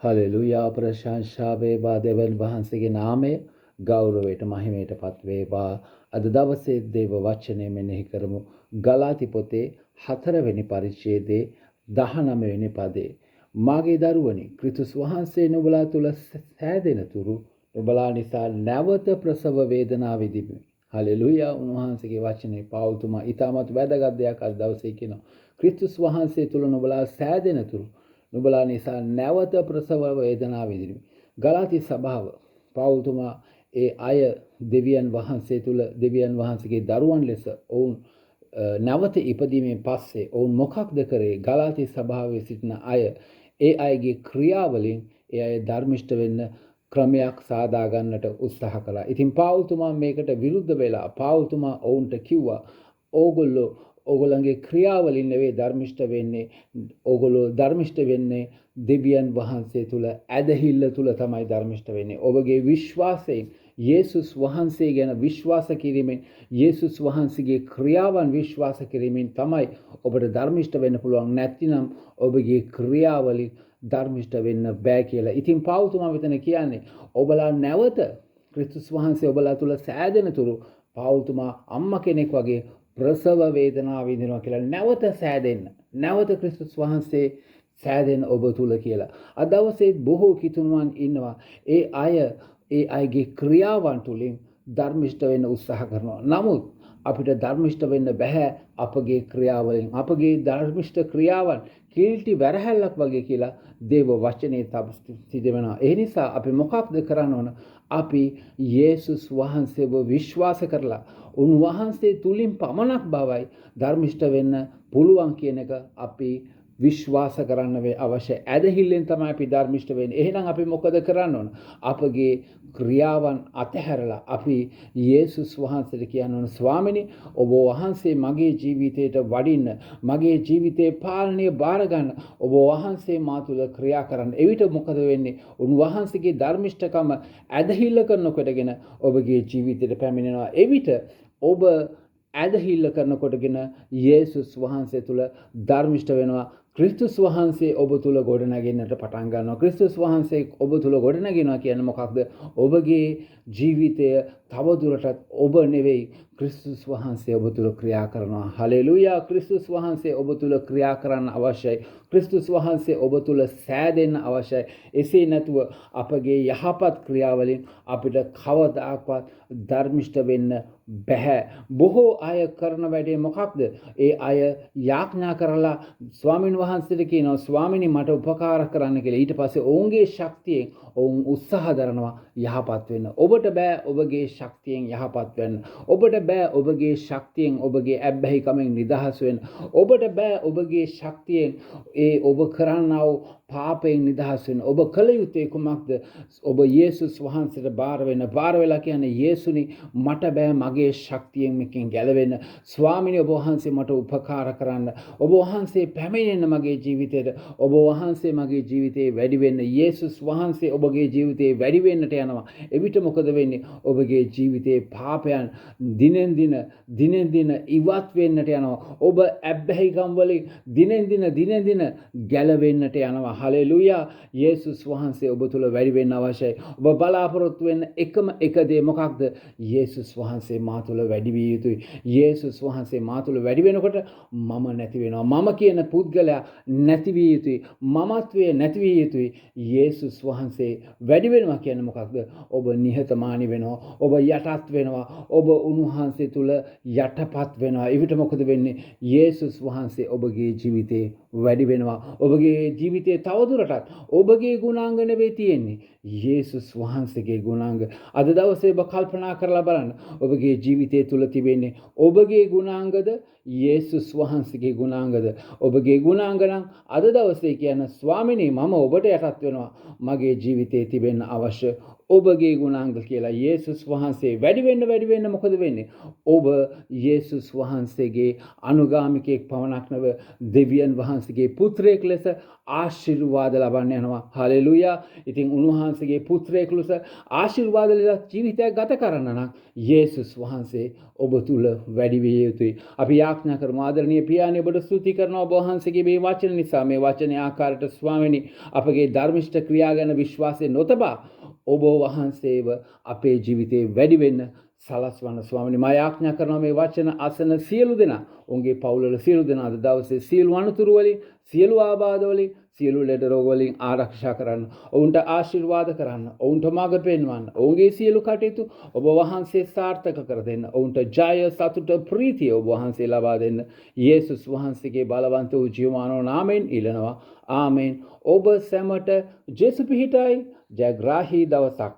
Hallelujah, ප්‍රශංසා වේවා දෙවියන් වහන්සේගේ නාමය ගෞරවයට මහිමයට පත් වේවා. අද දවසේ දේව වචනය මෙනෙහි කරමු. ගලාති පොතේ 4 වෙනි පරිච්ඡේදයේ 19 වෙනි පදේ. මාගේ දරුවනි, ක්‍රිස්තුස් වහන්සේ නුඹලා තුල සෑදෙන තුරු නුඹලා නිසා නැවත ප්‍රසව වේදනාව විඳිමි. හලෙලූයා. උන්වහන්සේගේ වචනේ පාවුල්තුමා ඉතාමත් වැදගත් දෙයක් අද දවසේ කියනවා. ක්‍රිස්තුස් වහන්සේ තුල නුඹලා සෑදෙන තුරු නුඹලා නිසා නැවත ප්‍රසව වේදනාව විඳිමි. ගලාති සභාව පාවුල්තුමා ඒ අය දෙවියන් වහන්සේ තුල දෙවියන් වහන්සේගේ දරුවන් ලෙස ඔවුන් නැවත ඉපදීමෙන් පස්සේ ඔවුන් මොකක්ද කරේ? ගලාති සභාවේ සිටින අය ඒ අයගේ ක්‍රියාවලින් ඒ අය ධර්මිෂ්ඨ වෙන්න ක්‍රමයක් සාදා ගන්නට උත්සාහ කළා. ඉතින් පාවුල්තුමා මේකට විරුද්ධ වෙලා පාවුල්තුමා ඔවුන්ට කිව්වා, ඕගොල්ලෝ ඕගොල්ලන්ගේ ක්‍රියාවලින් නෙවෙයි ධර්මිෂ්ඨ වෙන්නේ, ඕගොල්ලෝ ධර්මිෂ්ඨ වෙන්නේ දෙවියන් වහන්සේ තුල ඇදහිල්ල තුල තමයි ධර්මිෂ්ඨ වෙන්නේ. ඔබගේ විශ්වාසයෙන් යේසුස් වහන්සේ ගැන විශ්වාස කිරීමෙන්, යේසුස් වහන්සේගේ ක්‍රියාවන් විශ්වාස කිරීමෙන් තමයි ඔබට ධර්මිෂ්ඨ වෙන්න පුළුවන්. නැතිනම් ඔබගේ ක්‍රියාවලින් ධර්මිෂ්ඨ වෙන්න බෑ කියලා. ඉතින් පාවුල්තුමා මෙතන කියන්නේ ඔබලා නැවත ක්‍රිස්තුස් වහන්සේ ඔබලා තුල සෑදෙන තුරු පාවුල්තුමා අම්මා කෙනෙක් වගේ ප්‍රසව වේදනාව විඳිනවා කියලා. නැවත සෑදෙන්න, නැවත ක්‍රිස්තුස් වහන්සේ සෑදෙන්න ඔබ තුල කියලා. අද දවසේ බොහෝ කිතුනුවන් ඉන්නවා. ඒ අය ඒ අයගේ ක්‍රියාවන් තුලින් ධර්මිෂ්ඨ වෙන්න උත්සාහ කරනවා. නමුත් අපිට ධර්මිෂ්ඨ වෙන්න බැහැ අපගේ ක්‍රියාවලින්. අපගේ ධර්මිෂ්ඨ ක්‍රියාවන් කිල්ටි වැරහැල්ලක් වගේ කියලා දේව වචනේ සිදු වෙනවා. ඒ නිසා අපි මොකක්ද කරන්න ඕන? අපි යේසුස් වහන්සේව විශ්වාස කරලා උන්වහන්සේ තුලින් පමණක් බවයි ධර්මිෂ්ඨ වෙන්න පුළුවන් කියන එක අපි විශ්වාස කරන්න වේ අවශ්‍ය. ඇදහිල්ලෙන් තමයි අපි ධර්මිෂ්ඨ වෙන්නේ. එහෙනම් අපි මොකද කරන්න ඕන? අපගේ ක්‍රියාවන් අතහැරලා අපි යේසුස් වහන්සේට කියන්න ඕන, ස්වාමිනී, ඔබ වහන්සේ මගේ ජීවිතයට වඩින්න, මගේ ජීවිතේ පාලනය බාර ගන්න, ඔබ වහන්සේ මා තුළ ක්‍රියා කරන්න. එවිට මොකද වෙන්නේ? උන්වහන්සේගේ ධර්මිෂ්ඨකම ඇදහිල්ල කරනකොටගෙන ඔබගේ ජීවිතයට පැමිණෙනවා. එවිට ඔබ ඇදහිල්ල කරනකොටගෙන යේසුස් වහන්සේ තුළ ධර්මිෂ්ඨ වෙනවා. ක්‍රිස්තුස් වහන්සේ ඔබ තුළ ගොඩනගෙන්නට පටන් ගන්නවා. ක්‍රිස්තුස් වහන්සේ ඔබ තුළ ගොඩනගෙනවා කියන්නේ මොකක්ද? ඔබගේ ජීවිතය තවදුරටත් ඔබ නෙවෙයි, ක්‍රිස්තුස් වහන්සේ ඔබ තුළ ක්‍රියා කරනවා. හලෙලූයා. ක්‍රිස්තුස් වහන්සේ ඔබ තුළ ක්‍රියා කරන්න අවශ්‍යයි. ක්‍රිස්තුස් වහන්සේ ඔබ තුළ සෑදෙන්න අවශ්‍යයි. එසේ නැතුව අපගේ යහපත් ක්‍රියාවලින් අපිට කවදාකවත් ධර්මිෂ්ඨ වෙන්න බැහැ. බොහෝ අය කරන වැඩේ මොකක්ද? ඒ අය යාඥා කරලා ස්වාමින් වහන්සේට කියනවා, ස්වාමිනී, මට උපකාර කරන්න කියලා. ඊට පස්සේ ඔවුන්ගේ ශක්තියෙන් ඔවුන් උත්සාහ දරනවා යහපත් වෙන්න. ඔබට බෑ ඔබගේ ශක්තියෙන් යහපත් වෙන්න. ඔබට බෑ ඔබගේ ශක්තියෙන් ඔබගේ ඇබ්බැහිකමෙන් නිදහස් වෙන්න. ඔබට බෑ ඔබගේ ශක්තියෙන් ඒ ඔබ කරන්නා වූ පාපයෙන් නිදහස් වෙන්න. ඔබ කළ යුත්තේ කුමක්ද? ඔබ යේසුස් වහන්සේට බාර වෙන්න. බාර වෙලා කියන්නේ, යේසුනි, මට බෑ මගේ ශක්තියෙන් මේකෙන් ගැලවෙන්න. ස්වාමිනී, ඔබ වහන්සේ මට උපකාර කරන්න. ඔබ වහන්සේ පැමිණෙන්න මගේ ජීවිතයට. ඔබ වහන්සේ මගේ ජීවිතේ වැඩි වෙන්න. යේසුස් වහන්සේ ඔබගේ ජීවිතේ වැඩි වෙන්නට යනවා. එවිට මොකද වෙන්නේ? ඔබගේ ජීවිතේ පාපයන් දිනෙන් දින දිනෙන් දින ඉවත් වෙන්නට යනවා. ඔබ ඇබ්බැහිකම් වලින් දිනෙන් දින දිනෙන් දින ගැලවෙන්නට යනවා. හලෙලූයා. යේසුස් වහන්සේ ඔබ තුළ වැඩි වෙන්න අවශ්‍යයි. ඔබ බලාපොරොත්තු වෙන්න එකම එක දේ මොකක්ද? යේසුස් වහන්සේ මා තුළ වැඩි විය යුතුයි. යේසුස් වහන්සේ මා තුළ වැඩි වෙනකොට මම නැති වෙනවා. මම කියන පුද්ගලයා නැති විය යුතුයි. මමත්වය නැති විය යුතුයි. යේසුස් වහන්සේ වැඩි වෙනවා කියන්නේ මොකක්ද? ඔබ නිහතමානී වෙනවා. ඔබ යටත් වෙනවා. ඔබ උන්වහන්සේ තුළ යටපත් වෙනවා. එවිට මොකද වෙන්නේ? යේසුස් වහන්සේ ඔබගේ ජීවිතේ වැඩි වෙනවා. ඔබගේ ජීවිතේ තවදුරටත් ඔබගේ ගුණාංග නෙවෙයි තියෙන්නේ, යේසුස් වහන්සේගේ ගුණාංග. අද දවසේ ඔබ කල්පනා කරලා බලන්න. ඔබගේ ජීවිතය තුළ තිබෙන්නේ ඔබගේ ගුණාංගද, යේසුස් වහන්සේගේ ගුණාංගද? ඔබගේ ගුණාංග නම් අද දවසේ කියන, ස්වාමිනී, මම ඔබට යටත් වෙනවා. මගේ ජීවිතේ තිබෙන්න අවශ්‍ය ඔබගේ ගුණාංග කියලා යේසුස් වහන්සේ වැඩි වෙන්න වැඩි වෙන්න මොකද වෙන්නේ? ඔබ යේසුස් වහන්සේගේ අනුගාමිකයෙක් පමණක් නොව දෙවියන් වහන්සේගේ පුත්‍රයෙක් ලෙස ආශිර්වාද ලබන්න යනවා. හලෙලූයා. ඉතින් උන්වහන්සේගේ පුත්‍රයෙක් ලෙස ආශිර්වාද ලෙස ජීවිතයක් ගත කරන්න නම් යේසුස් වහන්සේ ඔබ තුල වැඩි විය යුතුයි. අපි යාඥා කරමු. ආදරණීය පියාණනි, ඔබට ස්තුති කරනවා ඔබ වහන්සේගේ මේ වචන නිසා. මේ වචනේ ආකාරයට ස්වාමිනී, අපගේ ධර්මිෂ්ඨ ක්‍රියා ගැන විශ්වාසය නොතබා ඔබ වහන්සේව අපේ ජීවිතේ වැඩි වෙන්න සලස්වන්න ස්වාමිනී. මා යාඥා කරනවා මේ වචන අසන සියලු දෙනා, ඔවුන්ගේ පවුල්වල සියලු දෙනා අද දවසේ සියලු අනතුරු වලින්, සියලු ආබාධ වලින්, සියලු ලෙඩ රෝග වලින් ආරක්ෂා කරන්න. ඔවුන්ට ආශිර්වාද කරන්න. ඔවුන්ට මඟ පෙන්වන්න. ඔවුන්ගේ සියලු කටයුතු ඔබ වහන්සේ සාර්ථක කර දෙන්න. ඔවුන්ට ජය, සතුට, ප්‍රීතිය ඔබ වහන්සේ ලබා දෙන්න. යේසුස් වහන්සේගේ බලවන්ත වූ ජීවමාන නාමයෙන් ඉල්ලනවා. ආමේන්. ඔබ සැමට ජේසු පිහිටයි. ජයග්‍රාහී දවසක්.